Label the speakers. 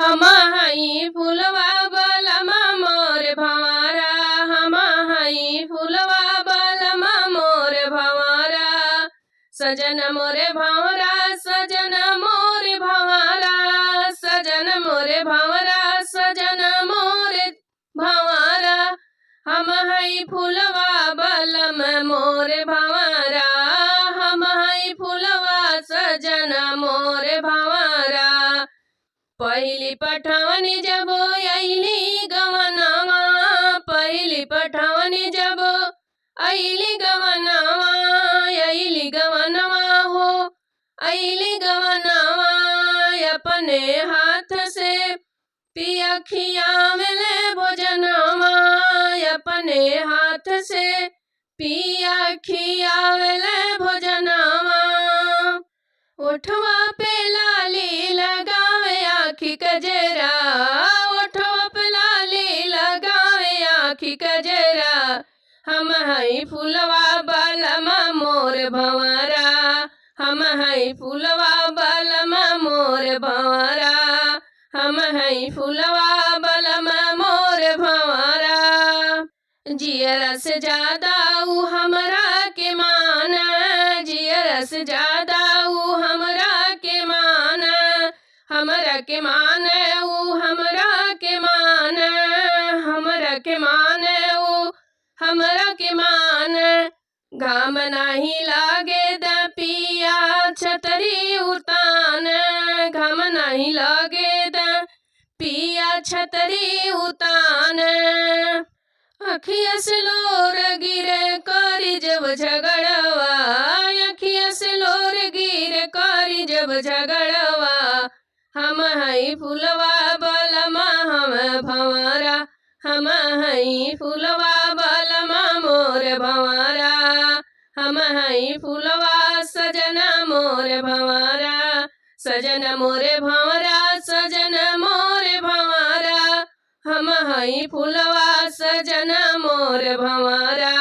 Speaker 1: हम हई फुलवा बलमा मोर भंवरा, हम हई फुलवा बलमा मोर भंवरा। सजन मोरे भंवरा, सजन मोरे भंवरा, सजन मोरे भंवरा, सजन मोरे भंवरा। हम हई फुलवा बलम मोरे भंवरा, हम हई फुलवा सजन मोरे भंवरा। पहिली पठवनी जब अइली गवनवा, पहिली पठवनी जब अइली गवनवा, अइली गवनवा हो अइली गवनवा। अपने हाथ से पिया खियावेले भोजनवा, अपने हाथ से पिया खियावेले भोजनवा। ओठवा पे लाली लगावे आँखी कजरा, ओठवा पे लाली लगावे आँखी कजरा। हम हई फुलवा बलमा मोर भंवरा, हम हई फुलवा बलमा मोर भंवरा, हम हई फुलवा बलमा मोर भंवरा। जियरा से ज्यादा ऊ हमरा के मान, जियरा से ज्यादा ऊ हमरा के मान, हमरा के मान ऊ हमरा के मान, हमरा के मान ऊ हमरा के मान। घाम नाही लागे द पिया छतरी उतान, घाम नाही लागे द पिया छतरी उतान। अखिया से लोर गिरे करी जब झगड़वा, अखिया से लोर गिरे करी जब झगड़वा। हम हई फुलवा बलमा हम भंवरा, हम हई फुलवा बलमा मोर भंवरा, हम हई फुलवा सजना मोर भंवरा, सजन मोरे भंवरा, सजन मोरे भंवरा। हम हई फुलवा सजना मोर भंवरा।